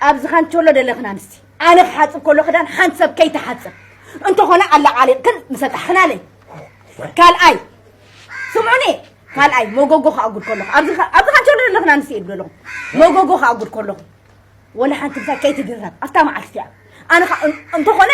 ኣብዚ ካንቸሎ ዘለኽን ኣንስቲ፣ ኣነ ክሓጽብ ከሎ ክዳን ሓንቲ ሰብ ከይትሓጽብ እንተኾነ ኣላቓሊቕክን ምሰጣሕኽናለይ። ካልኣይ፣ ስምዑኒ፣ ካልኣይ መጎጎ ክኣጉድ ከለኹ፣ ኣብዚ ካ-፣ ኣብዚ ካንቸሎ ዘለኽን ኣንስቲ እየ ዘለኹ። መጎጎ ክኣጉድ ከለኹ፣ ወላ ሓንቲ ምሳይ ከይትድረብ ኣብታ መዓልቲ እቲኣ። ኣነ ኸ-፣ እን-፣ እንተኾነ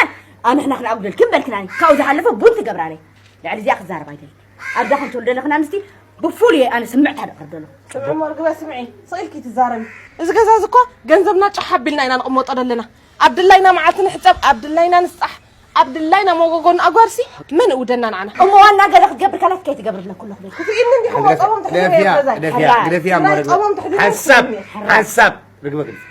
ኣንሕና ክንኣጉደልክን በልክናኒ፣ ካብኡ ዝሓለፈ ቡን ትገብራለይ። ልዕሊ እዚኣ ክዛረብ ኣይደልን። ኣብዛ ካንቸሎ ዘለኽን ኣንስቲ ብፍሉይ ኣነ ስምዕታ ደቕርብ ዘለኹ። ስምዒ እሞ ርግበ ስምዒ፣ ስቕ ኢልኪ ትዛረቢ። እዚ ገዛ እዚ እኮ ገንዘብና ጫሕ ኣቢልና ኢና ንቕመጦ ዘለና። ኣብ ድላይና መዓልቲ ንሕጸብ፣ ኣብ ድላይና ንስጣሕ፣ ኣብ ድላይና መጎጎ ንኣጓርሲ፣ መን እውደና ንዓና? እሞ ዋና ገዛ ክትገብር ከላስ ከይትገብር ብለኩ ኣለኹ በልኩ። ክትኢኒ እንዲኹም ግደፍያ፣ ጸቦም ትሕድሩ ግደፍያ፣ ገዛ። ግደፍያ፣ ሕራይ። ግደፍያ እሞ ርግበ። ጸቦም ትሕድሩ ሓንሳብ፣ ሕራይ። ሓንሳብ ርግበ ግደፍ።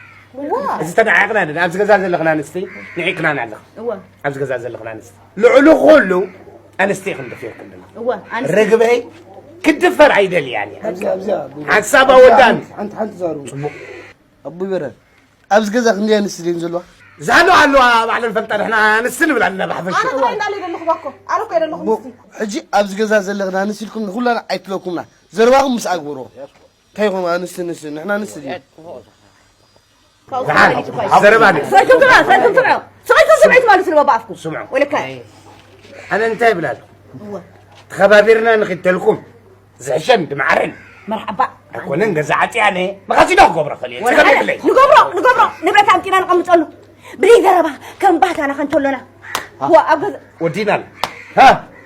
እዋ። እዚ ተናዒቕና ኣለና። ኣብዚ ገዛ ዘለኽና ኣንስቲ፣ ንዒቕናን ኣለኽን። እዋ። ኣብዚ ገዛ ዘለኽን ኣንስቲ። ልዕሊ ኩሉ ኣንስቲ ኢኽን ደፊርክን ኣለኽን። እዋ፣ ኣንስቲ። ርግበይ ክድፈር ኣይደልያን እየ። ኣብዚ፣ ኣብዚ፣ ኣብዚ። ሓንሳብ ኣወዳን። ሓንቲ፣ ሓንቲ ዛሩ። ጽቡቕ። ኣቦይ በረር፣ ኣብዚ ገዛ ክንደይ ኣንስቲ ድየን ዘለዋ? እዛ ኣለዋ፣ ኣለዋ፣ ባዕለን ፈልጣ፣ ንሕና ኣንስቲ ንብል ኣለና ብሓፈሻ። ኣነ ጥራይ እንዳለ ይደለኹ ባኮ። ኣነ እኮ የደለኹ ሞ-፣ ምስቲ። ሕጂ ኣብዚ ገዛ ዘለኽን ኣንስቲ ኢልኩም ንኹላና ኣይትለኩምና። ዘረባኹም ምስ ኣግበሮ። እንታይ ይኾን ኣንስቲ፣ ኣንስቲ፣ ንሕና ኣንስቲ ድዩ? ካብኡ ደሓን፣ ተመሊሱ እኮ እዩ። ዘረባ ድዩ? ሰይኩም ስምዑ፣ ሰይኩም ስምዑ። ሰይኩም ስምዑ ትመልሱ ንበባ ኣፍኩም። ስምዑ። ወለካ። ኣነ እንታይ ይብል ኣለኹ? እወ። ተኸባቢርና ንኽተልኩም ዝሕሸን ድማዕረን። መርሓባ። ኣይኮነን ገዛ ዓጽያ ኣነ መኻሲኖ ክገብሮ ኸልየ። ወላ ጽገብ ሓደ የብለይ። ንገብሮ፣ ንገብሮ። ንብረት ኣምጺና ንቐምጠሉ። ብዘይ ዘረባ ከም ባህታና ከንተሎና። ዋ፣ ኣብ ገዛ ወዲናል። ሃ?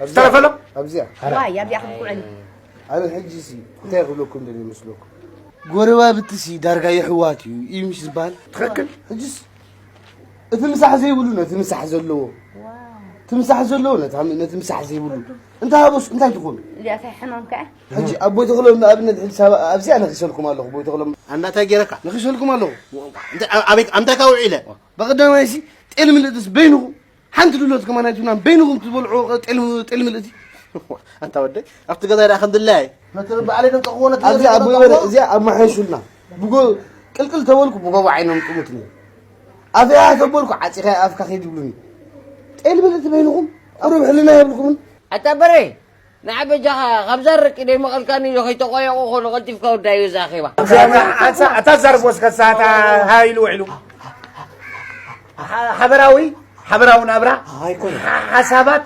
ዝተረፈ ኣሎ? ኣብዚኣ። ዋይ፣ ኣብዚኣ ክትኩዕኒ። ኣነ ሕጂሲ እንታይ ክብለኩም ደልየ ይመስለኩም? ጎረባብትሲ ዳርጋ የሕዋት እዩ፣ እዩ ምሽ ዝበሃል? ትኽክል። ሕጂስ እቲ ምሳሕ ዘይብሉ ነቲ ምሳሕ ዘለዎ፣ ዋው። እቲ ምሳሕ ዘለዎ ነታ፣ ነቲ ምሳሕ ዘይብሉ። እንተ ሃበሱ እንታይ ትኾኑ? እዚኣ እንታይ ሕማም ከኣ? ሕጂ ኣቦይ ተኽሎም ንኣብነት ሕጂ ሳባ-፣ ኣብዚኣ ነኺሰልኩም ኣለኹ፣ ኣቦይ ተኽሎም። ኣንዳ እንታይ ገይረካ? ነኺሰልኩም ኣለኹ። እንታይ፣ ኣበይ፣ ኣምታይ ካብ ውዒለ? በቐዳማይሲ ጤል ምልእትስ በይንኹም ሓንቲ ድሎት ከማን ኣይትብላን፣ በይንኹም ትበልዑ ጤል፣ ጤል ምልእቲ። ኣንታ ወደይ፣ ኣብቲ ገዛ ደኣ ክንድለያይ። ነቲ በዓለይ ተምፀኽዎ ነቲ ኣብዚ ገዛ ኣቦይ በረ፣ ተምፀኽዎ። እዚኣ ኣማሓይሹልና። ብጎ-፣ ቅልቅል ተበልኩ ብጎቦ ዓይኖም ጥሙትኒ። ኣፈያ ተበልኩ ዓፂኻ ኣፍካ ከይድብሉኒ። ጤል ምልእቲ በይንኹም ቁሩብ ሕልና የብልኩምን። ኣታ በረ፣ ንዓ በጃኻ፣ ካብዛ ረቂ ደይመቐልካኒ ኢሉ ከይተቆየቑ ኮሎ ቀልጢፍካ ወዳዩ እዛ ኣኼባ። ኣታ፣ ኣታ፣ ኣታ ዛርቦ እስከ ሳታ ሃይሉ ውዕሉ። ሓ-፣ ሓበራዊ፣ ሓበራዊ ናብራ። ኣይኮነ። ሓ-፣ ሓሳባት።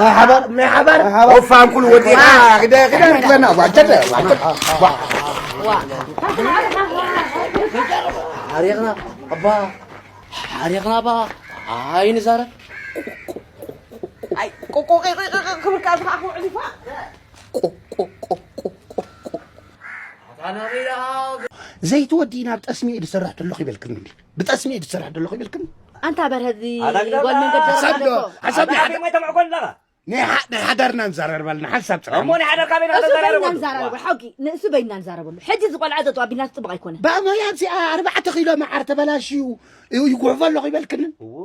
ማይ ሓባር። ማይ ሓባር። ማይ ሓባር። ኦፋ፣ ኣንኩል ወዲና። ኣይኮነ። ግደ፣ ግደ፣ ግደና፣ ዋ፣ ግደ፣ ዋ፣ ግደ። ሓሪቕና፣ ኣባ፣ ሓሪቕና፣ ኣባ፣ ኣይንዛረብ። ኣይ፣ ቆ-፣ ቆ-፣ ቆ-፣ ቆ-፣ ቆ-፣ ክብል ከኣ ዝኸዓ ክውዕል ይፋ። ቆ-፣ ቆ-፣ ቆ-፣ ቆ-፣ ቆ-፣ ቆ-፣ ዘይትወዲ ናብ ጠስሚ እየ ዝሰርሕ ዘለኹ ይበልክኒ እንዲ። ብጠስሚ እየ ዝሰርሕ ዘለኹ ይበልክኒ። ኣንታ በርሀ፣ እዚ ኣታ ግዳ ጓል መንገድ ሓሳብ ዘረባ ዶ? ኣሎ እኮ። ሓሳብ ኣታ ዶ? ሓሳብ ዶ? ናይ ሓዳርና ንዘራረብ ኣለና፣ ሓንሳብ ጥራሕ። እሞ ናይ ሓዳር ካበይ እሱ በይና ተዘራረበሉ? ንዛረበሉ፣ ሓቂ፣ ንእሱ በይና ንዛረበሉ። ሕጂ እዚ ቆልዓ ጠጠው ኣቢልና ጽቡቕ ኣይኮነን። ብኣሞያ እዚኣ ኣርባዕተ ኪሎ መዓር ተበላሽዩ ይጉሕፎ ኣለኹ ይበልክንን? እዎ።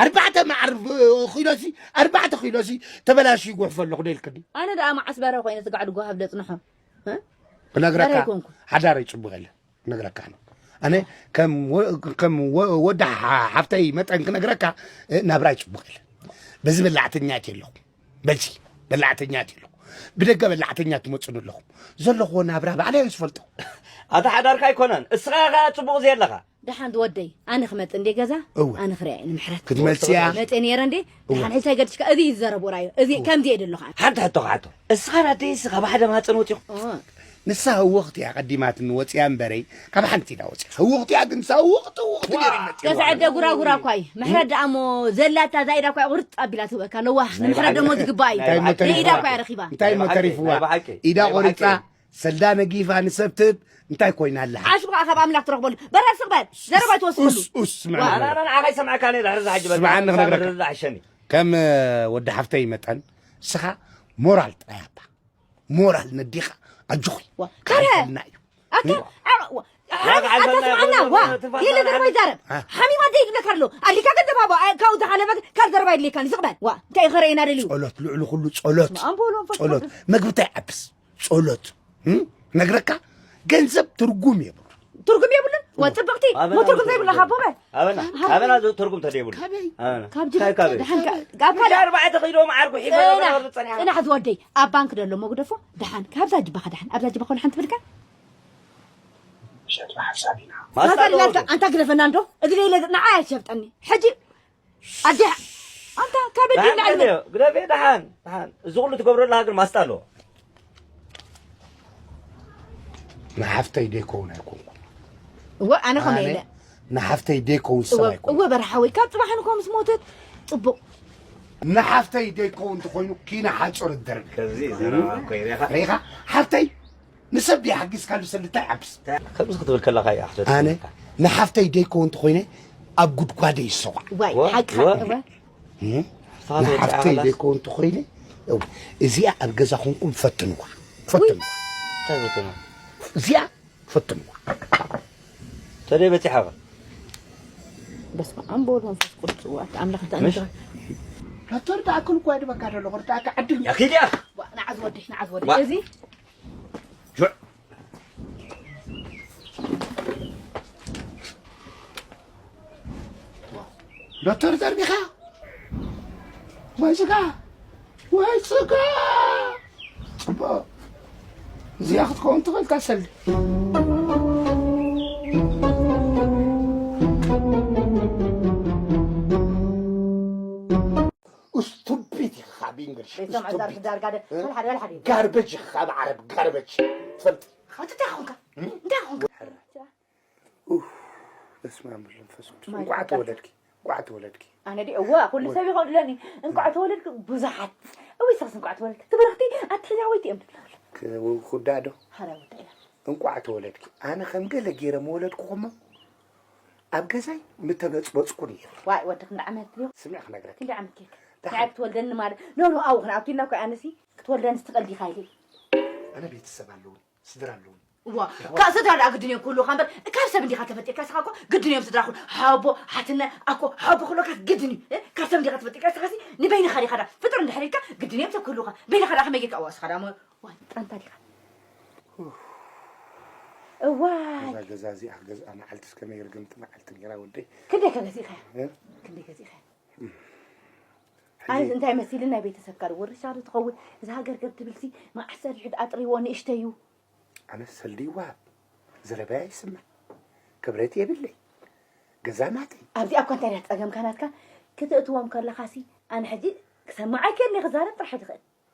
ኣርባዕተ መዓር ብ-፣ ኪሎሲ፣ ኣርባዕተ ኪሎሲ ተበላሽዩ ይጉሕፎ ኣለኹ ዶ ኢልክኒ? ኣነ ደኣ መዓስ በረ ኮይነ ስጋዕ ድጓሃፍ ደጽንሖ? እ? ክነግረካ፣ በረ ኣይኮንኩ። ሓዳረይ ጽቡቕ የለን። ክነግረካ ነው። ኣነ ከም ወ-፣ ከም ወ-፣ ወዲ ሓ-፣ ሓፍተይ መጠን ክነግረካ፣ እ፣ ናብራይ ጽቡቕ የለን። በዚ በላዕተኛ እየ ኣለኹ። በዚ በላዕተኛ እየ ኣለኹ። ብደገ በላዕተኛ ትመጹኒ ኣለኹም። ዘለኹዎ ናብራ ባዕለይ እየ ዝፈልጦ። ኣታ ሓዳርካ ኣይኮነን። እስኻ ኸኣ ጽቡቕ ዘየለኻ። ደሓን ዝወደይ፣ ኣነ ክመጽእ እንዴ ገዛ? እወ። ኣነ ክሪኣ እየ ንምሕረት። ክትመጽያ? መጽእ ነይረ እንዴ? እወ። ደሓን ሕጂ እንታይ ገድሽካ? እዚ እዩ ዝዘረቡ ራዮ። እዚ እወ። ከምዚ እየ ደለኹ ኣነ። ሓንቲ ሕቶ ክሓቶ። እስኻን ኣደይስ ካብ ሓደ ማህጸን ወጺኹም? እወ። ንሳ ህውኽቲ እያ ቀዲማትኒ ወጺኣ እምበረይ፣ ካብ ሓንቲ ኢዳ ወጺኣ። ህውኽቲ እያ ግን ንሳ ህውኽቲ፣ ህውኽቲ ዋ! ነይሩ ይመጽእ። ገዛ ዕደ ጉራጉራ እኳ እዩ። ምሕረት ደኣ እሞ ዘላታ እዛ ኢዳ እኳ ቁርጥ ኣቢላ ትህበካ። ለዋህ፣ ናይ ንምሕረት ብሓቂ። ደሞ ዝግባእ እዩ። እንታይ እሞ ናይ ኢዳ ተሪፍዋ? እኳ እያ ረኺባ። እንታይ እሞ ናይ ብሓቂ፣ ተሪፍዋ? ናይ ብሓቂ። ኢዳ ናይ ብሓቂ። ቆሪጻ፣ ሰልዳ ነጊፋ ንሰብ ትህብ፣ እንታይ ኮይና ኣላ? ዓሽቡ ከኣ ካብ ኣምላኽ ትረኽበሉ። በራድ ስቕ በል። ዘረባ ኣይትወስኸሉ። ኡስ፣ ኡስ፣ ስምዓኒ ዋ። ክነግረካ። ኣነ፣ ኣነ ንዓኻ ይሰምዓካ እኔ፣ ድሕሪ እዚ ሕጂ በል፣ ስምዓኒ ክነግረካ። ድሕሪ እዚ ሕሸኒ። ከም፣ እ፣ ወዲ ሓፍተይ መጠን፣ ንስኻ ሞራል ጥራይ ኣባ። ሞራል ነዲኻ፣ ኣጆኺ። ዋ። ከረ። ክሓልፈልና እዩ። ኣታ፣ እ? ዓ-፣ ዋ። ዋ፣ ሓ-፣ ክሓልፈልና ኣታ እዩ። ስምዓና፣ ዋ። ትንፋስና የለ ዘረባ ክሓልፍ። ይዛረብ። እ? ሓሚማ ደይ ይብለካ ኣሎ። ኣሊካ ገንዘብ ሃቦ፣ ኣ-፣ ካብኡ ዝሓለፈ ካብ ዘረባ የድልየካን እዩ። ስቕ በል። ዋ። እንታይ ይኸረየና ደልዩ? ጸሎት፣ ልዕሊ ኩሉ ጸሎት። ስማ ኣምቦሎ መንፈስ ጸሎት። ቅዱስ። መግቢ እንታይ ይዓብስ? ጸሎት። እም? ነግረካ፣ ገንዘብ ትርጉም የብሉ። ትርጉም የብሉን? ወ-፣ ጽብቕቲ፣ ኣበና ሞ ትርጉም ዘይብላ ካብ ቦበ? ኣበና፣ ሃ-፣ ኣበና ዝ-፣ ትርጉም ተደይብሉ። ካበይ? ኣበና። ካብ እንታይ ጅቡቲ ካበይ? ደሓን ካ-፣ ካብ ካልእ። ኣርባዕተ ኪሎ መዓር ጉሒፈ ጽናሕ፣ ነበር ዝጸኒሓ። ጽናሕ ዝወደይ፣ ኣብ ባንክ ደሎ ሞ ግደፎ፣ ደሓን፣ ካብዛ ጅባኻ ደሓን፣ ኣብዛ ጅባኻ ሓንቲ ብልካ? ማስታ ኣለዎ። ኣንታ ግደፈና እንዶ፣ እግሪ ኢለ ንዓ ኣይሸብጠኒ። ሕጂ ኣዲ ኣንታ ካብ እዲ ደሓን ንዓል በልዮ፣ ግደፈ ደሓን፣ ደሓን። እዚ ኩሉ ትገብሮ ኣለኻ ግን ማስታ ኣለዎ። ንሓፍተይ ደይከውን ኣይኮንኩ። እወ፣ ኣነ ኸመይ ኣነ ኢለ? ንሓፍተይ ደይከውን ሰብ እወ፣ ኣይኮንኩ። እወ፣ በርሓ ወይ ካብ ጽባሕ ንኮ ምስ ሞተት ጽቡቕ። ንሓፍተይ ደይከውን እንተኾይኑ ኪነ ሓጹር ትደርቢ። ከዚ ዘረባ እኮ እዩ፣ ሪኻ? ሪኻ? ሓፍተይ ንሰብ ደይሓጊዝካሉ ሰልዲ እንታይ ይሓብስ? ከምዚ ክትብል ከለኻ እያ ኣሕፈር ኣነ ትብለካ። ንሓፍተይ ደይከውን እንተኾይነ ኣብ ጉድጓደይ ይሰዋዕ። ዋይ፣ ወ-፣ ሓቅኻ፣ ወ-፣ እወ። እም? ንሓፍተይ ደይከውን እንተኾይነ፣ እው፣ እዚኣ ኣብ ገዛ ኾንኩም ፈትንዋ። ፈትንዋ። እንታይ ፈትንዋ? እዚኣ ፈትንዋ። ተደይ በጺሓ ኸ? በስመ ኣብ ወወልድ ወመንፈስ ቅዱስ፣ እወ፣ ኣታ ኣምላኽ እንታይ ምሽ? ነግረካ? ዶክተር፣ ደኣ ክልኳ ድበካ ደሎ፣ ቁርጣ፣ ኣታ ዓድል። ያ ኪድ ያ። ዋ፣ ንዓ ዝወደይ፣ ንዓ ዝወደይ። ዋ። እዚ ጁዕ። ዶክተር ዘርጊኻ? ወይ ስጋ? ወይ ስጋ? ጽቡቕ። እዚኣ ክትከውን ትኽእል እታ ሰልዲ። ስቱፒድ ኢኻ ካብ እንግሊሽ። ቤቶም ስቱፒድ። ዕዛር ዳርጋ ደ-፣ እ? ወላ ሓደ፣ ወላ ሓደ። ጋርበጅ ኢኻ ካብ ዓረብ፣ ጋርበጅ። ትፈልጥ? ኣቲ እንታይ ኾንካ? እም? እንታይ ኾንካ? ሕረ። ኡፍ፣ በስመ ኣብ ወወልድ ወመንፈስ ቅዱስ። ማይ እንቋዕ ተወለድኪ፣ እንቋዕ ተወለድኪ። ኣነ ዲ-፣ እዋ፣ ኩሉ ወይ። ሰብ ይኸድለኒ። እንቋዕ ተወለድኪ ብዙሓት። እውይ፣ ሳስ እንቋዕ ተወለድኪ። ትበረኽቲ፣ ኣትሕዛወይቲ እዮም ትብላ። ክ-፣ ክውዳእ ዶ? ሓራ ወዳ ኢላ። እንቋዕ ተወለድኪ። ኣነ ከም ገለ ገይረ ምወለድኩኹሞ፣ ኣብ ገዛይ ምተበጽበጽኩ ነይረ። ዋይ፣ ወዲ ክንዲ ዓመት ድዩ? ስምዒ ክነግረኪ። ክንዲ ዓመት ጌርካ? ደሓን። ንዓይ ክትወልደኒ ማለት? ኖ፣ ኖ፣ ኣብኡ ክንኣቱ ኢልና እኮ ኣነሲ ክትወልደንስ ትቐልዲ ኢኻ ኢለ። ኣነ ቤተሰብ ኣለውኒ፣ ስድራ ኣለውኒ። እዋ፣ ካብ ስድራ ደኣ ግድን እዮም ክህልውኻ እምበር፣ ካብ ሰብ እንዲኻ ተፈጢርካ፣ ንስኻ እኮ ግድን እዮም ስድራኹም። ሓቦ፣ ሓትነ፣ ኣኮ፣ ሓቦ ክህልወካ ግድን እዩ። እ? ካብ ሰብ እንዲኻ ተፈጢርካ፣ ንስኻሲ ንበይንኻ ዲኻ ደኣ ፍጡር እንድሕር ኢልካ፣ ግድን እዮም ሰብ ክህልውኻ። በይንኻ ደኣ ከመይ ጌርካ ኣዋስኻ ደኣ እሞ፣ ዋይ፣ ጣንታ ዲኻ? እዋይ። እዛ ገዛ እዚኣ ክገዝኣ መዓልቲ እስከ መይ ርግምቲ መዓልቲ ነይራ ወደይ። ክንደይ ከ ገዚእኻያ? እ? ክንደይ ገዚእኻያ? ሕጂ ኣነስ እንታይ መሲልን ናይ ቤተሰብካ ዶ ውርሻ ዶ ትኸውን? እዛ ሃገር ገብ ትብልሲ መዓስ ሰሪሑ ድኣጥርይዎ ንእሽተይ እዩ። ኣነስ ሰልዲ ይወሃብ፣ ዘረባይ ኣይስማዕ፣ ክብረት የብለይ፣ ገዛ ናተይ። ኣብዚኣ እኳ እንታይ ድያ ጸገምካ ናትካ? ክትእትዎም ከለኻሲ ኣነ ሕጂ ክሰምዕ ኣይክእልን እየ፣ ክዛረብ ጥራሕ ድኽእል።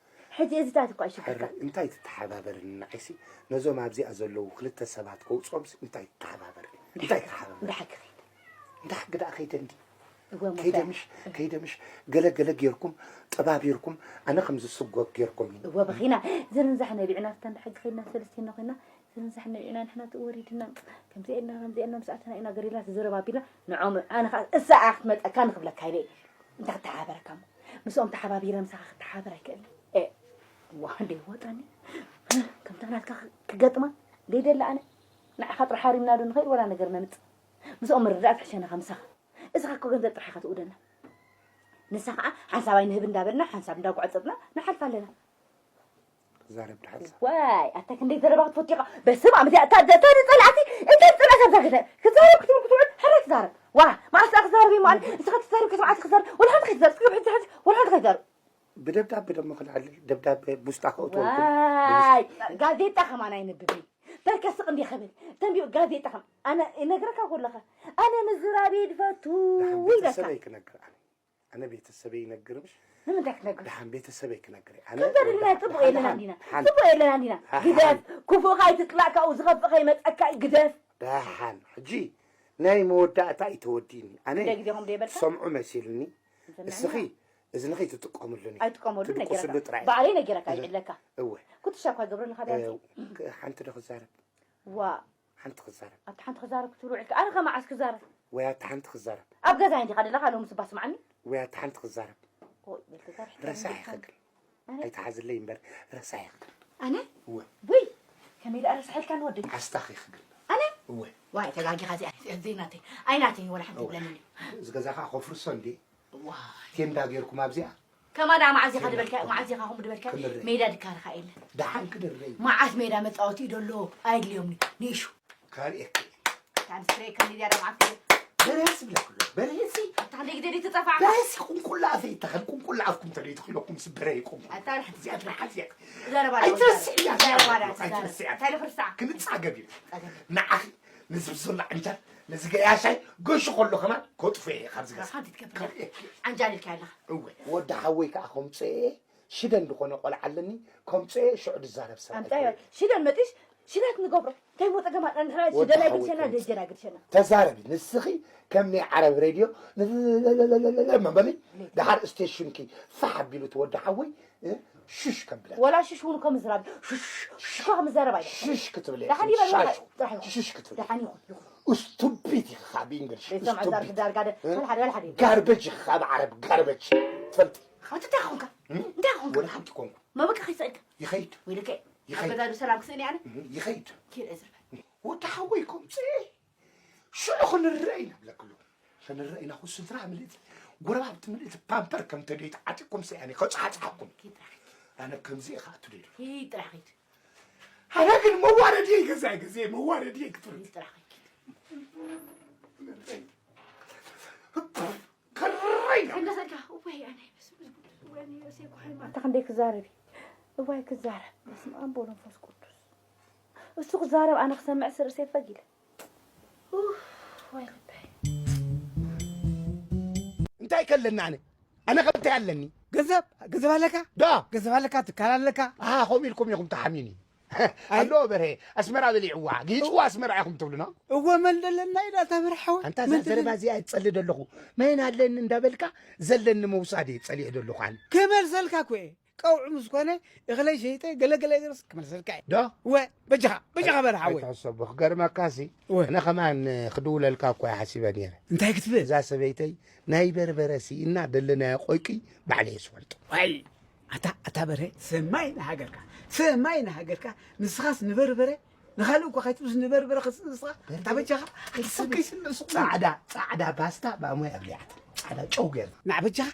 ሕጂ እዚ ታት እኳ ሕረ፣ ይሽግርካ። እንታይ ትተሓባበርኒ ንዓይሲ? ነዞም ኣብዚኣ ዘለዉ ክልተ ሰባት ከውጽኦምሲ እንታይ ትተሓባበርኒ? እንታይ ትተሓባበርኒ? እንዳ ሓቂ ኸይድ። እንዳ ሓቂ ደኣ ከይደ እንዲ። እወ፣ ሞሳይ። ከይደ ምሽ፣ ከይደ ምሽ፣ ገለ ገለ ጌርኩም፣ ጠባቢርኩም፣ ኣነ ከም ዝስጎግ ጌርኩምኒ። እወ፣ በኺና፣ ዝርንዛሕ ነቢዕና፣ እስታ እንዳ ሕጊ ኸይድና፣ ሰለስቴና ኾይና፣ ዝርንዛሕ ነቢዕና፣ ንሕና ተወሪድና፣ ከምዚ ኢልና፣ ከምዚ ኢልና፣ ምስ ኣተና ኢና ገሪላ፣ ተዘረባቢልና፣ ንዖም፣ ኣነ ኸዓ፣ እሳ እያ ክትመጸካ ንኽብለካ ኢለ እየ። እንታይ ክተሓባበረካ እሞ? ምስኦም ተሓባቢረ ምሳኻ ክተሓባበር ኣይክእልን። ኤ፣ ዋ፣ ደይወጣኒ። ከምታ ናትካ ክ-፣ ክገጥማ ደይደሊ ኣነ። ንዓኻ ጥራሕ ሃሪምና ዶ ንኸይድ ወላ ነገር ነምጽእ? ምስኦም ምርዳእ ትሕሸና ካብ ምሳኻ። እስኻ እኮ ገንዘብ ጥራሕ ኢኻ ትእውደና። ንሳ ኸዓ ሓንሳብ ኣይንህብ እንዳበልና፣ ሓንሳብ እንዳጓዕጸጽና ንሓልፍ ኣለና። ክዛረብ ድሓንሳብ። ዋይ፣ ኣታ ክንደይ ዘረባ ክትፈቱ ኢኻ። በስመ ኣብ፣ እዚኣ እታ፣ እታ ዝጸልኣቲ፣ እታ ዝጸልኣቲ ኣብዛ ገዛ ክትዛረብ ክትብል ክትውዕል፣ ሕራይ ትዛረብ። ዋ፣ መዓስ ደኣ ክዛረብ እዩ ማለት? ንስኻ ትዛረብ፣ ክትብዓት ክዛረብ፣ ወላ ሓንቲ ከይትዛረብ፣ ትግብሒ ትዛረብ፣ ወላ ሓንቲ ከይትዛረብ። ብደብዳቤ ደሞ ክልዓል፣ ደብዳቤ ቡስጣ ከእትወልኩም። ዋይ፣ ጋዜጣ ከማን ኣይነብብን። በርከ ስቕ እንዲ ክብል፣ ተንቢብ ጋዜጣ ከም-፣ ኣነ ይነግረካ ከለኻ፣ ኣነ ምዝራብ እየ ድፈቱ ደሓን ይብለካ። ቤተሰበይ ክነግር ኣነ። ኣነ ቤተሰበይ ይነግር ምሽ? ንምንታይ ክትነግር? ደሓን ቤተሰበይ ክነግር እየ። ኣነ ክንዘርልና ወዲ ጽቡቕ ሓ-፣ የለና ሓ-፣ እንዲና። ሓ-፣ ጽቡቕ የለና እንዲና። ሓ-፣ ግደፍ። ሓ-፣ ክፉእኻ ኣይትጽላእ፣ ካብኡ ዝኸፍእ ከይመጸካ እዩ። ግደፍ። ደሓን። ሕጂ ናይ መወዳእታ እዩ ተወዲእኒ። ኣነ ክንደይ ግዜ ከምኡ ዘይበልካ? ትሰምዑ መሲልኒ። ንሰምዕ እስኺ ኢና። እዝንኺ ትጥቀምሉን እዩ። ኣይጥቀመሉን ትድቅስሉ ነጊረካ። ጥራይ። ባዕለይ ነጊረካ እህ። ይዕለካ። እወ። ኩትሻ እኳ ይገብረልካ እ፣ ዳንሲ። ክ-፣ ሓንቲ ዶ ክዛረብ? ዋ። ሓንቲ ክዛረብ። ኣብቲ ሓንቲ ክዛረብ ክትብል ውዒልካ። ኣነ ከ መዓስ ክዛረብ? ወይ ኣብቲ ሓንቲ ክዛረብ። ኣብ ገዛይ እንዲኻ ደለኻ፣ ሎምስ እባ ስምዓኒ። ወይ ኣብቲ ሓንቲ ክዛረብ። ኦይ፣ በልተታ ርሕታ ረሳሕ ይብልካ። ኢኺ ግን። ኣነ? ኣይትሓዝለይ እምበር፣ ረሳሕ ኢኺ ግን። ኣነ? እወ። ውይ፣ ከመይ ደኣ ረሳሕ ኢልካኒ ወደይ? መዓስ ታኺ ኢኺ ግን። ኣነ? እወ። ዋይ፣ ተጋጊኻ እዚኣ፣ እዚኣ ዘይናተይ። ኣይናተይ ወላ ሓንቲ እወ። ይብለኒ። እዚ ገዛ ኸዓ ከፍርሶ እንዴ? ዋይ። ቴንዳ ጌርኩም ኣብዚኣ? ከማ ደኣ መዓዝ ኢኻ ቴንዳ ድበልካ? ጌርኩም። መዓዝ ኢኻ ከምኡ ድበልካ? ክንርኢ። ሜዳ ድካርኻ የለን። ደሓን ክንርኢ። መዓስ ሜዳ መጻወቲ እዩ ደሎ? ኣየድልዮምኒ። ንእሹ። ካርኤክ። ታን ስትሬ ከም ሊድያ ደኣ መዓስ እዩ? በለስ ብለኩ። በለስ። ኣታ ክንደይ ግዜ ድዩ ትጠፋዕ? በለስ ቁንቁላ ኣፈይ ይተኸል። ቁንቁላ ኣፍኩም ተለይ ትኽኢለኩም ስበረ ይቁም። ኣታ እዚኣ ትረሓ እዚኣ። ዘረባ ኣይትረስዕ እያ። ዘረባ እዚኣ ኣይትረስዕ እያ። እንታይ ልኽርሳ? ክንጻገብ እዩ። ጻገብ። ንዓኺ ነዚ ብዘሎ ዓንጃል፣ ነዚ ገያሻይ ገሹ ከሎ ከማን ከጥፎ እየ ካብዚ ገዛ። ሓንቲ ትገብር። ዓንጃል ኢልካ ኣለኻ። እወ። ወዲ ሓወይ ከዓ ከምፅኦ እየ። ሽደን ዝኾነ ቆልዓ ኣለኒ፣ ከምፅኦ እየ፣ ሽዑ ዝዛረብ ሰብ ኣምፃዮ። ኣይኮነን። ሽደን መጢሽ፣ ሽደት ንገብሮ። እንታይ ሞ ፀገም ኣላ? ንሕና ወዲ ሽደን ሓወይ ኣይግድሸና፣ ከምፅኦ። ደጀን ኣይግድሸና። ተዛረቢ፣ ንስኺ ከም ናይ ዓረብ ሬድዮ መበሊ፣ ደሓር ስቴሽንኪ ፋሕ ኣቢሉ እቲ ወዲ ሓወይ፣ እ፣ ሽሽ ከብለ። ወላ ሽሽ እውን ከም ዝራብ፣ ሽሽ፣ ሽሽ እኮ ከም ዝዛረብ ኣይደል? ሽሽ ክትብል እየ። ደሓን ይበል፣ ሻሽ። ጥራሕ ይኹን። ሽሽ ክትብል። ደሓን ይኹን፣ ይኹን። ስቱፒድ ኢኻ ካብ እንግሊሽ። ዘይሰምዕ ስቱፒድ። ዛርፊ ዳርጋ ደ-፣ እ? ወላ ሓደ፣ ወላ ሓደ። ጋርበጅ ኢኻ ካብ ዓረብ፣ ጋርበጅ። ትፈልጢ? ኣቲ እንታይ ኾንካ? እም? እንታይ ኾንካ? ወላ ሓንቲ ኮንኩ። መበቃ ከይሰእልካ። ይኸይድ። ወይልከ። ይኸይድ። ኣብ ገዛ ዶ ሰላም ክስእን እየ ኣነ? እም፣ ይኸይድ። ኪድ እየ ዝርፈ። ወዲ ሓወይ ኮምፂ። ሽዑ ክንረአ ኢና ብለክሉ። ክንረአ ኢና፣ ኩ ስድራ ምልእቲ፣ ጎረባብቲ ምልእቲ ፓምፐር ከም ተደይት ዓጢቅኩም ሰያኒ ከፅሓፅሓኩም። ኪድ ጥራሕ ኪድ። ኣነ ከምዚ ኢኻ ኣትደይዱ። ኪድ ጥራሕ ኪድ። ኣነ ግን መዋረድየይ ገዛይ ግዜ መዋረድየይ ክትብል። ኪድ ጥራሕ ኪድ። ከረይ። ክንደሰልካ፣ እዋይ፣ ኣነ፣ በስመ ኣብ፣ ወይኔ፣ ዮሴፍ፣ ኳይ፣ ማታ ክንደይ ክዛረብ እዩ? እዋይ፣ ክዛረብ። በስመ ኣብ ወወልድ ወመንፈስ ቅዱስ። እሱ ክዛረብ፣ ኣነ ክሰምዕ ስር ርእሰይ ፈግ ኢለ። ኡፍ፣ ወይ ልበይ። እንታይ ከለና ኣነ? ኣነ ከ እንታይ ኣለኒ? ገንዘብ፣ ገንዘብ ኣለካ? ዶ? ገንዘብ ኣለካ፣ ትካል ኣለካ? ኣሃ፣ ከምኡ ኢልኩም ኢኹም ተሓሚኒ። ኣይ። ኣሎ በርሄ፣ ኣስመራ በሊዕዋ፣ ግይፅዋ ኣስመራ ኢኹም ትብሉ፣ ኖ? እወ፣ መን ደለና ኢዳ እታ መርሓወ? ኣንታ እዛ መን ደለና? ዘረባ እዚኣ እጸሊ ደለኹ፣ መን ኣለኒ እንዳበልካ ዘለኒ ምውሳድ እየ ጸሊኤ ደለኹ ኣነ። ክመልሰልካ እኮ እየ። ቀውዒ ምስ ኮነ፣ እኽለይ ሸይጠ፣ ገለ ገለ ገርስ ክመልሰልካ እየ። ዶ? እወ፣ በጃኻ፣ በጃኻ በርሓወ። ኣይትሕሰቦ፣ ክገርመካሲ፣ እወ። ኣነ ከማን ክድውለልካ እኮ እየ ሓሲበ ነይረ። እንታይ ክትብል? እዛ ሰበይተይ ናይ በርበረ ስኢና ደለናዮ ቆይቂ ባዕለይ እየ ዝፈልጦ። ዋይ፣ ኣታ፣ ኣታ በርሀ፣ ሰማይ ንሃገርካ፣ ሰማይ ንሃገርካ፣ ንስኻስ ንበርበረ፣ ንኻልእ እኳ ከይትብስ ንበርበረ ክስ-፣ ንስኻ፣ በርበረ? ኣታ በጃኻ፣ ሰብ ከይስምዕ ስቕ። ጻዕዳ፣ ጻዕዳ ፓስታ ብኣሞይ ኣብሊዓት። ጻዕዳ ጨው ገይርና። ንዓ በጃኻ፣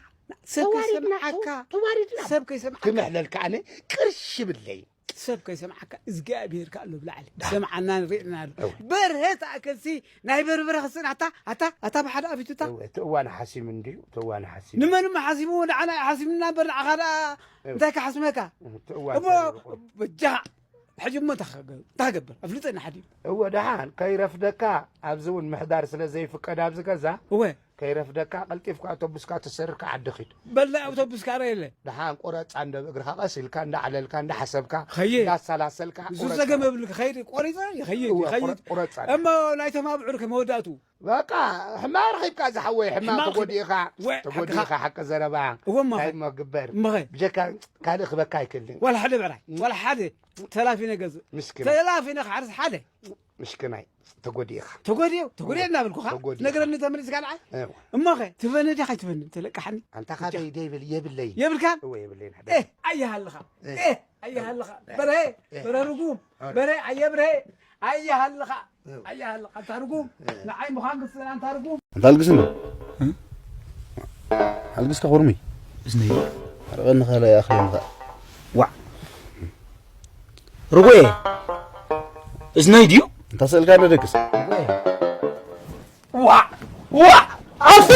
ሰብ ተዋሪድና፣ ከይሰምዓካ፣ ተዋሪድና። ሰብ ከይሰምዓካ። ክምሕለልካ ኣነ ቅርሺ ብለይ። ሰብ ከይሰምዓካ እግዚኣብሄር ከኣ ኣሎ ብላዕሊ። ዳ። ሰምዓና ንሪእና ኣሎ። እወ። በርሀ ተኣከልሲ ናይ በርበረ ክስእን ኣታ፣ ኣታ፣ ኣታ ብሓደ ኣቢቱታ። እወ፣ እቲ እዋን ሓሲም እንድዩ፣ እቲ እዋን ሓሲም። ንመን እሞ ሓሲምዎ? ንዓና እዩ ሓሲምና እምበር ንዓኻ ደኣ እወ። እንታይ ክሓስመካ? እቲ እዋን እሞ ተሪሩ ቁሩብ። በጃኻ፣ ሕጂ እሞ እንታይ ክገ-፣ እንታይ ክገብር? ኣፍልጠኒ ሓዲኡ። እወ፣ ደሓን ከይረፍደካ፣ ኣብዚ እውን ምሕዳር ስለ ዘይፍቀድ ኣብዚ ገዛ፣ እወ። ከይረፍደካ ቀልጢፍካ ኣውቶቡስካ ተሰሪርካ ዓዲ ኺድ። በል ናይ ኣውቶቡስካ ረ የለ። ደሓን ቁረጻ እንደ እግርኻ ቀስ ኢልካ እንዳዓለልካ እንዳሓሰብካ ኸይድ። እንዳሰላሰልካ እሱ ቁረጻ። ጸገም የብልካ። ኸይድ ቆሪጸ ይኸይድ እወ፣ ይኸይድ። ቁረ-፣ ቁረጻ። እሞ ናይቶም ኣብዑር ከ መወዳእቱ? በቃ ሕማቕ ረኺብካ ዝሓወይ፣ ሕማቕ ሕማቕ ተጎዲእኻ፣ ወ-፣ ተጎዲእኻ ሓቅኻ። ሓቂ ዘረባ። እወ፣ እሞ እንታይ ኸ? እሞ ግበር? እሞ ኸ? ብጀካ ካልእ ክበካ ኣይክእልን። ዋላ ሓደ ብዕራይ፣ እም። ዋላ ሓደ ተላፊነ ገዝእ። ምስኪናይ። ተላፊነ ክሓርስ ሓደ። ምስኪናይ፣ ተጎዲእኻ። ተጎዲኡ፣ ተጎዲኡ እናበልኩኻ፣ ተጎዲእኻ። ትነግረኒ ተመሊስካ ንዓይ? እወ። እሞ ኸ፣ ትበኒ ዲኻ ኣይትበኒ? ተለቃሓኒ። ኣንታ ብቻ። ካበይ ደይብል-፣ የብለይ። የብልካን? እወ፣ የብለይን ሓደ። ኤህ፣ ኣየሃልኻ። ኤህ። ኤህ፣ ኣየሃልኻ። ኤህ። በርሄ፣ ኤህ። በረ ርጉም። ኣረ። በርሄ፣ ኣየ በርሄ፣ ኣየሃልኻ። እወ። ኣየሃልኻ። ኣንታ ርጉም። ኤህ። ንዓይ ምዃን ክትስእን ኣንታ ርጉም። ኣንታ ኣልግስኒ። እ? ኣልግስካ ኩርሚ። እዝነይ። ኣርቐኒ ካልኣይ ኣኽሊ ምኻእ። ዋዕ። ርጉኤ። እዝነይ ድዩ? እንታ ስእልካ እንደ ደቅስ። ርጉኤ። ዋዕ! ዋዕ! ኣፉ!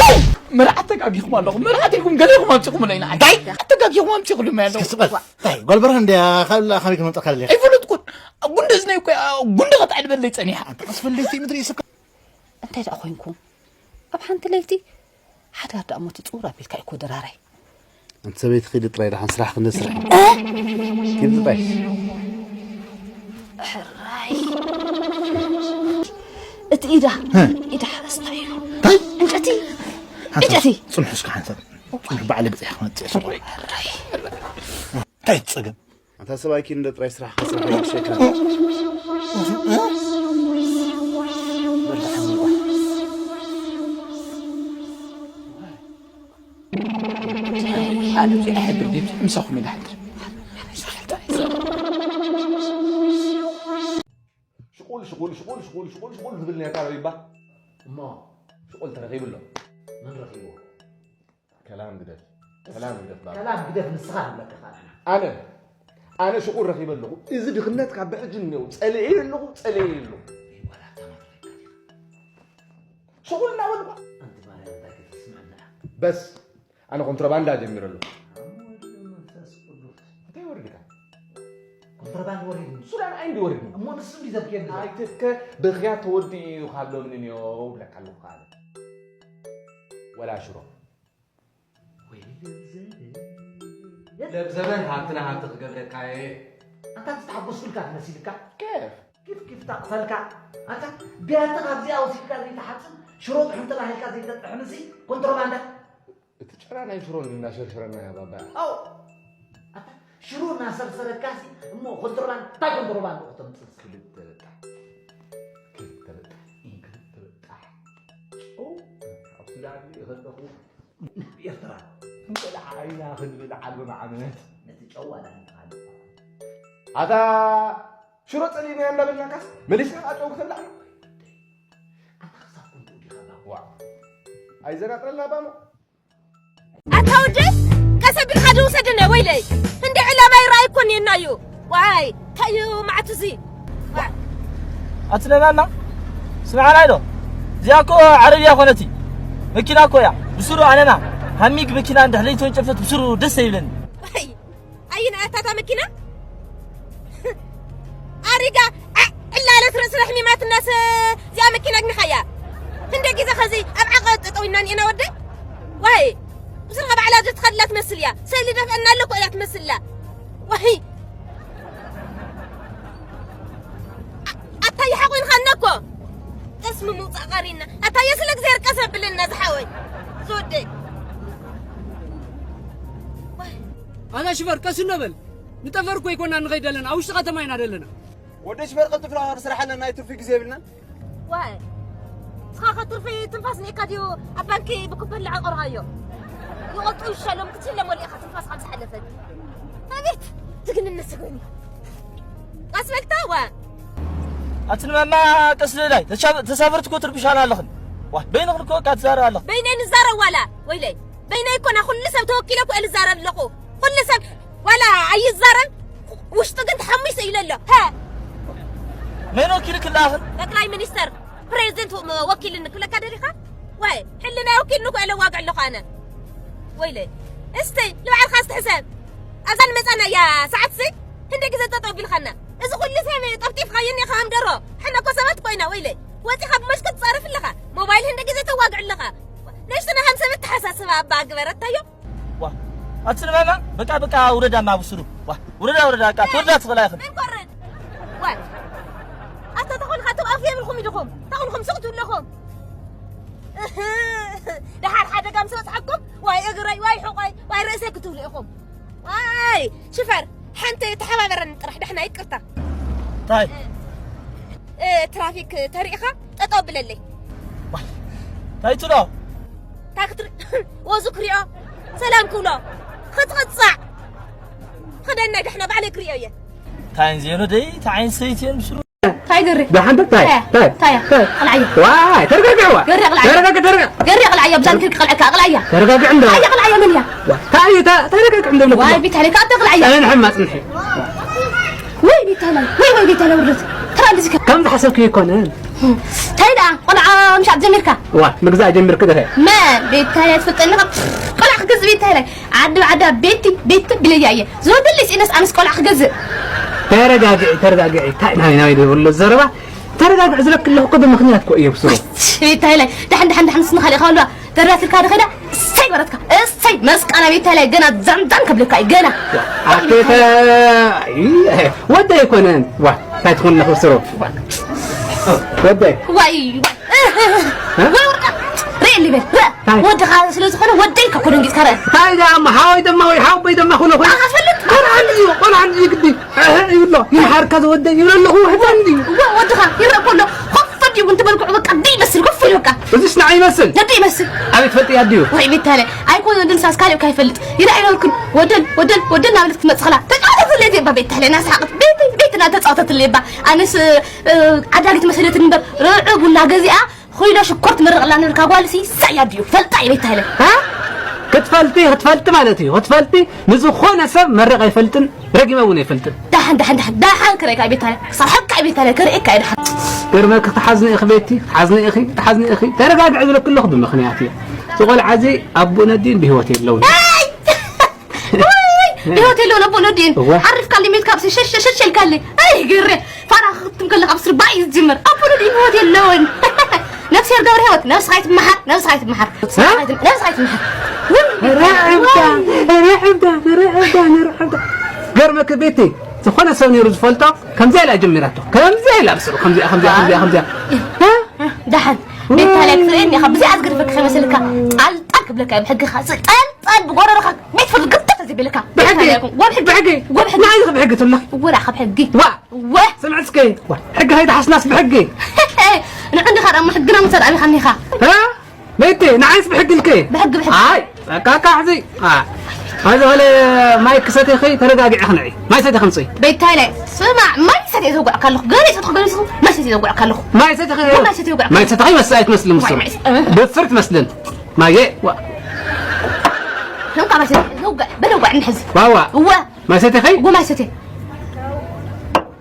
መርዓት ተጋጊኹም ኣለኹም። መርዓት ኢልኩም ገለ ኢኹም ኣምጺኹም ኣለና። እንታይ? ኣተጋጊኹም ኣምጺኹም ኣለኹም። እስከ ስቕ በል። እንታይ? ጓል በርሀ እንድያ፣ ካብ ላ-፣ ካበይ ክመጣ ካለ? ኣይፈለጥኩን። ጉንዲ እዝነይ እኮ፣ ጉንዲ ኸጣዕ ድበለይ ጸኒሓ። ኣንታ ቀስ በል ለይቲ ምድሪ ይስከ። እንታይ ደኣ ኮይንኩም? ኣብ ሓንቲ ለይቲ ሓዳር ደኣ እሞ ትጽውር ኣቢልካ እኮ ድራራይ። ኣንቲ ሰበይቲ ኺዲ ጥራይ ደሓን ስራሕ ክንደ ስራሕ። እ? ኪዲ ጥራይ። ሕራይ። እቲ ኢዳ፣ እ? ኢዳ ሓረስታይ እዩ። እንታይ? ዕንጨቲ። ሓንሳብ ዕንጨቲ። ጽንሑ እስከ ሓንሳብ። ጽንሑ ባዕለ ብጽሕ ክመጽእ እየ፣ ስቕ በይ። ሕራይ። እንታይ እቲ ጸገም? ኣንታ ሰብኣይ ኪን እንደ ጥራይ ስራሕ ክሰርሕ ይሸካ። ኣነ እዚኣ ሕድር ድምፂ ምሳኹም ኢና ሕድር። ሽቁል፣ ሽቁል፣ ሽቁል፣ ሽቁል፣ ሽቁል፣ ሽቁል ዝብል ነርካ ረቢባ። እሞ ሽቁል ተረኺቡ ኣሎ። መን ረኺብዎ? ከላም ግደፍ። ከላም ግደፍ ባባ። ከላም ግደፍ ንስኻ ንብለካ ኻና። ኣነ፣ ኣነ ሽቁል ረኺበ ኣለኹ። እዚ ድኽነት ካብ ብሕጂ እኒኦ። ጸሊኤ ኣለኹ፣ ጸሊኤ ኣለኹ። ሽቁል እናበልኳ። ኣንቲ ማርያም እንታይ ክትስምዐና? በስ፣ ኣነ ኮንትሮባንዳ ጀሚረ ኣለኹ። ኣብ ወልድ መንፈስ ቅዱስ። እንታይ ወሪድካ? ኮንትሮባንድ ወሪድኒ። ሱዳን ኣይ እንዲ ወሪድኒ። እሞ ንሱ እንዲ ዘብክየኒ ዘሎ። ኣይትብከ፣ ብኽያት ተወዲኡ እዩ ካብ ሎሚ ንንዮ እብለካ ኣለኹ ኣነ። ወላ ሽሮ። ወይ ለብዘበን። ለብዘበን ሃብትና ሃብቲ ክገብረካ እየ። ኣንታ ዝተሓጎስኩልካ ትመሲልካ? ኬፍ? ኪፍ ኪፍ ታቕፈልካ። ኣንታ ቢያቲ ካብዚኣ ወሲድካ ዘይትሓጽብ ሽሮ ጥሕም ተባሂልካ ዘይተጥሕምሲ ኮንትሮባንዳ። እቲ ጨና ናይ ሽሮ እናሸርሸረና እያ ባባ። ኣው! ኣታ ሽሮ እናሰርሰረካሲ እሞ ኮንትሮባንድ፣ እንታይ ኮንትሮባንድ እኮ ተምጽእ? ክልተ በጣሕ። ክልተ በጣሕ። ክልተ በጣሕ። ጨው ኣብ ሱዳን እየ ከለኹ። ናብ ኤርትራ። እንቆልዓ ኢና ክንብል ዓርቢ መዓመት። ነቲ ጨው ዋላ ንትኻል። ኣታ ሽሮ ጸሊእናያ እንዳበልናካስ መሊስካ ጨው ክተብላዕ? ኣታ ክሳብ ክንድኡ ዲኻ ባባ? ዋ። ኣይዘናጥረልና ባሞ? ኣታ ወደይ፣ ቀስ ኣቢልካ ዶ ውሰደና ወይለይ? እንደ ዕላማ ይረኣይ እኮ እኒኤና እዩ። ዋይ፣ እንታይ እዩ መዓቱ እዚ? ዋይ። ኣቲ ለማማ፣ ስምዓና ኢሎ። እዚኣ እኮ ዓረብያ ኮነቲ። መኪና እኮ እያ። ብስሩ ኣነና ሃሚግ መኪና እንድሕር ለይተወንጨፈት ብስሩ ደስ ኣይብለኒ። ዋይ፣ ኣይን ኣታ እታ መኪና? ኣሪጋ ዓ-፣ ዕላለት ርእሲ ረሕሚማትናስ እዚኣ መኪና ግኒኻያ። ክንደይ ግዜ ኸዚ ኣብ ዓቐ ጠጠው ኢልና እኒኤና ወደይ? ዋይ፣ ብስርኻ ባዕላ ዶ ትኸድላ ትመስል እያ። ሰሊ ደፍአና ኣሎ እኮ እያ ትመስል እላ። ዋይ። ኣ-፣ ኣታ ይሓቑንኻና እኮ። ጠስሚ ምውፃእ ቀሪና። ኣታ የስለ እግዚኣብሔር ቀስ ኣብለና ዝሓወይ። ዝወደይ። ዋይ። ኣታ ሽፈር ቀስ እንበል። ንጠፈር እኮ ኣይኮና ንኸይድ ዘለና፣ ኣብ ውሽጢ ከተማ ኢና ዘለና። ወደ ሽፈር ቀልጥፍና ስራሕ ኣለና፣ ናይ ትርፊ ግዜ የብልናን። ዋይ። እስኻ ከ ትርፊ ትንፋስ ኔካ ድዩ ኣብ ባንኪ ብኩፐን ለዓቆርኻዮ? ይቐጡ ይሻሎም ክትሽለ ሞሊእኻ ትንፋስ ካብ ዝሓለፈት። ኣቤት ትግንነት ስጎኒ። ቀስ በልታ ዋ። ኣቲ ንማማ ቀስ ልላይ፣ ተሻ-፣ ተሳፈርቲ እኮ ትርብሻና ኣለኽን። ዋ፣ በይንኽን እኮ እካ ትዛረብ ኣለኽን። በይነይ ንዛረብ ዋላ፣ ወይለይ። በይነይ እኮ ና ኩሉ ሰብ ተወኪለ እኮ እየ ልዛረብ ኣለኹ። ኩሉ ሰብ ዋላ ኣይዛረብ፣ ውሽጡ ግን ተሓሚሱ ኢለ ኣሎ። ሃ? መን ወኪልክ ኣለኽን? ጠቅላይ ሚኒስተር፣ ፕሬዚደንት ወ-፣ ወኪልኒ ክብለካ ደሊኻ? ዋይ፣ ሕልናይ ወኪልኒ እኮ እየ ለዋግዕ ኣለኹ ኣነ። ወይለይ። እስቲ ንባዕልኻ እስቲ ሕሰብ። ኣብዛ ንመጻናያ ሰዓት ሲ ክንደይ ግዜ ጠጠው ኣቢልካና? እዚ ኩሉ ሰብ ጠፍጢፍካዮ እኒኻ ከም ደሮ። ሕና እኮ ሰባት እኮ ኢና፣ ወይለይ። ወጺኻ ብመስኮት ትጻረፍ ኣለኻ። ሞባይል ክንደይ ግዜ ተዋግዕ ኣለኻ። ንእሽቶ ናይ ሃምሳ ዓመት ተሓሳስባ እባ ግበረታዮ። ዋ፣ ኣቲ ንማማ፣ በቃ፣ በቃ፣ ውረዳ ማብስሩ። ዋ፣ ውረዳ፣ ውረዳ፣ በቃ፣ ትወርዳ ትኽእላ ኢኽን። መን ኮርድ? ዋይ። ኣታ ተኾንኻ፣ ተው ኣፍ የብልኩም ኢድኹም። ተኾንኹም ስቕ ትብለኹም። እህ፣ ደሓር ሓደጋ ምስ በጽሓኩም፣ ዋይ እግረይ፣ ዋይ ሕቖይ፣ ዋይ ርእሰይ ክትብሉ ኢኹም። ዋይ፣ ሽፈር፣ ሓንቲ ተሓባበረኒ ጥራሕ፣ ደሕና ይቅርታ። ታይ? እ፣ ትራፊክ ተሪእኻ ጠጠው ብለለይ። እንታይ ትብሎ? እንታይ ክትሪ-፣ ወዙ ክሪኦ፣ ሰላም ክብሎ፣ ክትቕጻዕ። ክደናይ ደሕና ባዕለይ ክሪኦ እየ። እንታይ ዜሮ ደይ፣ እንታይ ዓይነት ሰበይቲ እየን ምስሉ? እንታይ ገሪ? ደሓን ዶ? ታይ? ታይ? ታይ? ታይ? ታይ? ታይ? ቅልዓዮ። ዋይ፣ ተረጋግዕ ዋ። ገሪ ቅልዓዮ። ተረጋግዕ፣ ተረጋግዕ። ገሪ ቅልዓዮ፣ ብዛን ክልክ ቅልዕካ፣ ቅልዓያ። ተረጋግዕ እንዶ። ቅልዓዮ፣ ቅልዓዮ፣ መን እያ? ዋ፣ ታይ፣ ተ-፣ ተረጋግዕ እንዶ። ዋይ፣ ቢታለይ፣ ካብ ተቅልዓያ። ጸንሐ ማጽንሒ። ውይ ቢታላይ፣ ውይ፣ ውይ ቢታላይ ውርደት። ትራንዚ ከ- ከም ዝሓሰብክዮ ኣይኮነን። እንታይ ደኣ፣ ቆልዓ ምሻጥ ጀሚርካ? ዋ፣ ምግዛእ ጀሚርክ ዶ? መ፣ ቤታላይ ትፈልጠኒ ካብ ቆልዓ ክገዝእ ቤታላይ። ዓዲ ብዓዳ ቤቲ፣ ቤቲ ብለያ እየ። ዝወደለይ ስኢነስ ኣነስ ቆልዓ ክገዝእ። ተረጋግዒ፣ ተረጋግዒ። እንታይ ናይ ናይ ዘሎ ዘረባ? ተረጋግዒ ዝለክ ኣለኹ እኮ ብምኽንያት እኮ እየ ብስሩ። ቤታላይ፣ ደሓን፣ ደሓን፣ ደሓን፣ ንስኻ ሊእኻ ኣለዋ። ተራፊርካ ዶ ኸዳ? እሰይ በረትካ፣ እሰይ መስቃና ቤታላይ፣ ገና ዛንዛን ከብለካ እዩ፣ ገና። ኣኬተ፣ ኣይ፣ ወደ ኣይኮነን። ዋ፣ እንታይ ትኾን ኣለኹ ብስሩ? ዋ። ወደ። ዋይ፣ ዋይ። እ? ወይ ወርቃ፣ ርእ ልበል፣ ርእ። እንታይ? ወድኻ ስለ ዝኾነ ወደይ እኮ ደንጊጽካ ርእ። እንታይ ደኣ እሞ፣ ሓወይ ደማ ወይ ሓወቦይ ደማ ኩሎ ኩሎ። ኣኻ ፈልጥ። ቆልዓ እንድዩ፣ ቆልዓ እንድዩ ግዲ። እህ፣ ይብሎ፣ ይምሓርካ ዝወደይ ይብሎ ኣለኹ፣ ህፃን እንድዩ። ወ-፣ ወድኻ ይረእ እኮ ኣሎ። ኮፍ ኣዲኡ እንትን በልኩዑ በቃ፣ ደይ ይመስል፣ ኮፍ ኢሉ በቃ። እዚስ ንዓይ ይመስል? ነዲ ይመስል። ኣበይ ትፈልጥያ ኣዲኡ? ወይ ቤታለ፣ ኣይኮነ ድንሳስ ካልእ እኳ ይፈልጥ። ይርኣይ ነበርኩን፣ ወደን፣ ወደን፣ ወደን እናበለት ክትመጽእ ከላ፣ ተጻወተትለይ እባ ቤታለ፣ እናሰሓቐት፣ ቤት፣ ቤት እናተጻወተትለይ እባ። ኣነስ፣ እ፣ ዓዳጊት መሰለትኒ እምበር፣ ርዑ ቡና ገዚኣ፣ ኹይዶ ሽኮር ትምርቕላ ነርካ ጓልሲ፣ ሳይ ኣዲኡ፣ ፈልጣ እየ ቤታለ። ሃ? ክትፈልጢ፣ ክትፈልጢ ማለት እዩ። ክትፈልጢ፣ ንዝኾነ ሰብ መረቕ ኣይፈልጥን። ረጊመ እውን ኣይፈልጥን። ደሓን፣ ደሓን፣ ደሓን፣ ደሓን ክርእየካ እየ ቤታለ። ክሳብ ሓቂ እየ ቤታለ፣ ክርእየካ እየ ደሓን። ገርመኪ፣ ክትሓዝኒ ኢኺ ቤቲ፣ ክትሓዝኒ ኢኺ፣ ክትሓዝኒ ኢኺ። ተረጋግዒ ዝብለኪ ኣለኹ ብምኽንያት እየ። እዚ ቆልዓ እዚ ኣቦኡ ነዲኡን ብህይወት የለውን። ኣይ! ውይ! ብህይወት የለውን ኣቦኡ ነዲኡን። እወ። ዓሪፍካለይ፣ ሜትካ ብስ ሸሽ፣ ሸሽ ኢልካለይ። ኣይ፣ ገሬ። ፋራ ክትም ከለካ ኣብ ስርባይ እዩ ዝጅምር። ኣቦ ልጅ ህይወት የለውን። ነፍስሄር ገብረ ህይወት፣ ነፍስኻ ይትመሓር፣ ነፍስኻ ይትመሓር። ነፍስኻ ይትም-፣ ነፍስኻ ይትመሓር። ውይ! ርሕምታ፣ ርሕምታ፣ ርሕምታ፣ ርሕምታ። ገርመክ ቤቲ፣ ዝኾነ ሰብ ነይሩ ዝፈልጦ፣ ከምዚኣ ኢላ ጀሚራቶ። ከምዚኣ ኢላ ብስሩ፣ ከምዚኣ፣ ከምዚኣ፣ ከምዚኣ፣ ከምዚኣ። እ? ደሓን፣ ቤታ ላይ ክትርእየኒ ኢኻ፣ ብዚኣ ዝገድፈካ ከይመስልካ፣ ጣልጣል ክብለካ እየ ብሕግኻ፣ ጣልጣል ብጎረሮኻ፣ ቤት ፍርዲ ግብጠት ተዘይብልካ። ብሕጊ፣ ቤታ ላይ ይኹን፣ ወብሕጊ፣ ብሕጊ። ወብሕጊ። ንዓይ ኢኻ ብሕጊ ትብላ። ወላ ካብ ሕጊ። ዋ። ወ። ስምዕ እስከ፣ ዋ፣ ሕጊ ከይተሓስናስ ብሕጊ። ንዑ እንዲኻ ደሞ ሕግና ምሰድ ኣቢኻኒ ኢኻ። እ? መይቲ፣ ንዓይስ ብሕጊ ኢልከ? ብሕጊ፣ ብሕጊ። ኣይ፣ በቃ፣ በቃ፣ ሕዚ። ኣ፣ ሕዚ በለ፣ ማይ ክሰትኺ ተረጋጊዕኺ ንዒ። ማይ ሰትኺ ምፅኢ። ቤታይ ላይ፣ ስማዕ፣ ማይ ሰትየ ዘውግዐካ ኣለኹ። ገሊፅትኹ፣ ገሊፅኹ፣ ማይ ሰትየ ዘውግዐካ ኣለኹ። ማይ ሰትኺ፣ ማይ ሰትየ ዘውግዐካ ማይ ሰትኺ መስእ ኣይትመስልን ምስ ዋይ፣ ማይ ሰ-፣ እ። ብፍር ትመስልን። ማየ፣ ዋ። ከምካ ማይ ሰትየ ዘውግዐ፣ በለ ውግዐ እንድሕዚ። ዋ፣ ዋ። እወ። ማይ ሰትኺ? እወ፣ ማይ ሰትየ።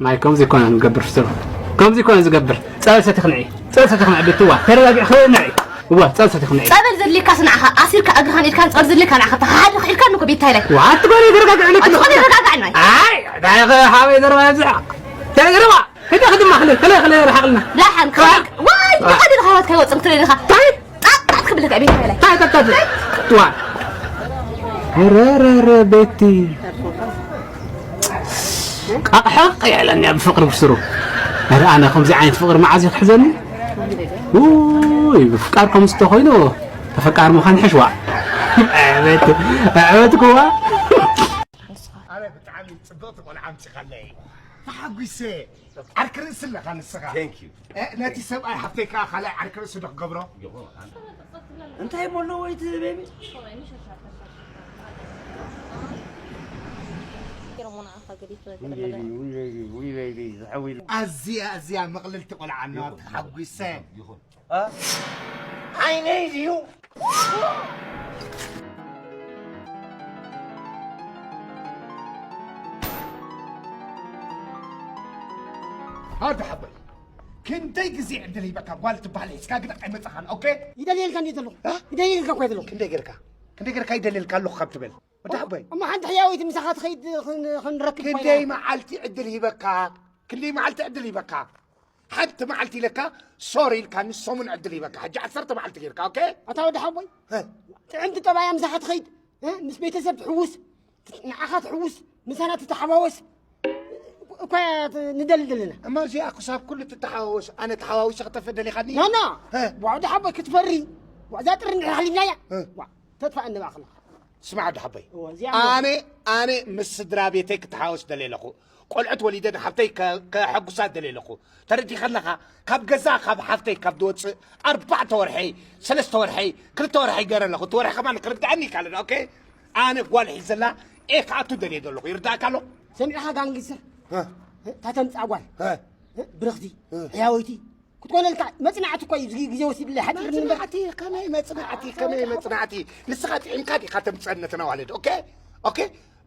ማይ ከምዚ ይኮነ ንገብር ፍስሩ። ከምዚ ይኮነ ዝገብር። ጸበል ሰትኺ ንዒ። ጸበል ሰትኺ ንዒ ቤትዋ። ተረጋጊዕኺ ንዒ። እወ፣ ጸበል ሰትኺ ንዒ። ጸበል ዘድልየካስ ንዓኻ ኣሲርካ እግርኻን ኢድካን ጸበል ዘድልየካ ንዓኻ ተሓድኽ ኢልካ እኮ ቤታይ ላይ። ዋ፣ ኣትኮነ ተረጋግዕ ኢለኪ። ኣትኮነ ተረጋጋዕ ናይ። ኣይ፣ እንታይ ኢኺ ሓወይ ዘረባ የብዝሕ። እንታይ ዘረባ? ከይዳ ክድማ ክለ፣ ክለ፣ ክለ ርሓቕልና። ደሓን፣ ዋ። ክኸይድ፣ ዋይ፣ ዋ። ብሓደ ኢኻ ህይወት ከይወጽእ ክትርኢ ኢኻ። እንታይ? ጣጣት ክብለካ ቤት ላይ። ታይ ጣጣት? ዋ። ረረረ ቤቲ። ቃቕሐቕ ይዕለኒ ኣብ ፍቕሪ ብስሩ። ኧረ ኣነ ከምዚ ዓይነት ፍቕሪ መዓዝ እዩ ክሕዘኒ? ውይ፣ ብፍቃር ከምዚ ተኾይኑ ተፈቃሪ ምዃን ይሕሽ ዋ። ኣዕበት፣ ኣዕበት ክዋ። ኣነ ብጣዕሚ ጽብቕቲ ቆልዓ ኣምጺኻለይ። ተሓጒሰ። ዓርኪ ርእሲ ኣለኻ ንስኻ። Thank you። እ፣ ነቲ ሰብኣይ ሓፍተይ ከኣ ካልኣይ ዓርኪ ርእሲ ዶ ክገብሮ? ይኹን፣ ኣነ እንታይ እሞ ኣለዎ እቲ ቤቢ? ኣዝያ፣ ኣዝያ ምቕልልቲ ቆልዓ ኣለዋ፣ ይኹን፣ ተሓጒሰ። ይኹን። እ? ዓይነይ ድዩ? ኣደ ሓወይ፣ ክንደይ ግዜ ዕድል ሂበካ ጓል ትበሃል ሒዝካ ግን ኣይመጻኻን፣ ኦኬ? ይደልየልካ እንዴ ዘለኹ? እ? ይደልየልካ እኮ ዘለኹ። ክንደይ ጌርካ? ክንደይ ጌርካ ይደልየልካ ኣለኹ ካብ ትብል? ወዲ ሓወይ። እሞ ሓንቲ ሕያወይቲ ምሳኻ ትኸይድ ክን-፣ ክንረክብ እኮ ኢና። ክንደይ መዓልቲ ዕድል ሂበካ? ክንደይ መዓልቲ ዕድል ሂበካ? ሓንቲ መዓልቲ ኢለካ ሶሪ ኢልካኒ ሰሙን ዕድል ሂበካ። ሕጂ ዓሰርተ መዓልቲ ጌርካ፣ ኦኬ? ኣታ ወዲ ሓወይ፣ እ። ጥዕምቲ ጠባያ ምሳኻ ትኸይድ፣ እ? ምስ ቤተሰብ ትሕውስ፣ ንዓኻ ትሕውስ፣ ምሳና ትተሓዋወስ እኳ ንደሊ ዘለና። እሞ እዚኣ ክሳብ ኩሉ ትተሓዋወስ፣ ኣነ ተሓዋዊሰ ክጠፍእ ደሊኻኒ? ኖ፣ ኖ። እ። ወዲ ሓወይ ክትፈሪ፣ ዋዛ ጥሪ እንድሕር ሃሊናያ፣ እ። ዋ፣ ተጥፋእኒ በኣኽላ። ስማዕ ወዲ ሓወይ፣ እወ፣ እዚኣ ኣነ፣ ኣነ ምስ ስድራ ቤተይ ክተሓወስ ደልየ ኣለኹ። ቆልዑት ወሊደ ንሓፍተይ ከ-፣ ከሐጉሳ ደልየ ኣለኹ። ተረዲኻ ኣለኻ? ካብ ገዛ ካብ ሓፍተይ ካብ ዝወፅእ ኣርባዕተ ወርሐይ፣ ሰለስተ ወርሐይ፣ ክልተ ወርሐይ ገይረ ኣለኹ። እቲ ወርሒ ከማን ክርድኣኒ ይካልን፣ ኦኬ? ኣነ ጓል ሒዘላ እየ ክኣቱ ደልየ ዘለኹ። ይርድኣካ ኣሎ? ሰሚዕኻ ጋንጊስተር? እ? እታ ተምፅኣ ጓል? እ? እ? ብርኽቲ? እ? ሕያወይቲ? ክትኮነልካ መጽናዕቲ እኮ እዩ፣ ግዜ ወሲድለ፣ ሓጺር ንበር። መጽናዕቲ፣ ከመይ መጽናዕቲ፣ ከመይ መጽናዕቲ? ንስኻ ጥዒምካ ዲኻ ተምጸን ነተን ኣዋልድ? ኦኬ? ኦኬ?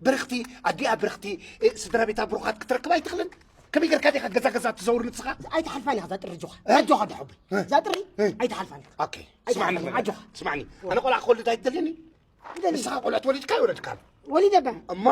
ብርኽቲ፣ ኣዲኣ ብርኽቲ፣ እ፣ ስድራ ቤታ ብሩኻት ክትረክብ ኣይትኽልን? ከመይ ጌርካ ዲኻ ገዛ ገዛ ትዘውር ንስኻ? ኣይትሓልፋን ኢኻ እዛ ጥሪ ኣጆኻ። እ? ኣጆኻ ዶ ሓወይ? እ? እዛ ጥሪ እ? ኣይትሓልፋን ኢኻ። ኦኬ። ኣይትሓልፋን ስማዕኒ ኢኻ፣ በል። ኣጆኻ። ስማዕኒ። እወ። ኣነ ቆልዓ ክወልድ ኣይትደልየኒ? ይደልየኒ። ንስኻ ቆልዑ ትወሊድካ ይወለድካ። ወሊደ በ። እሞ?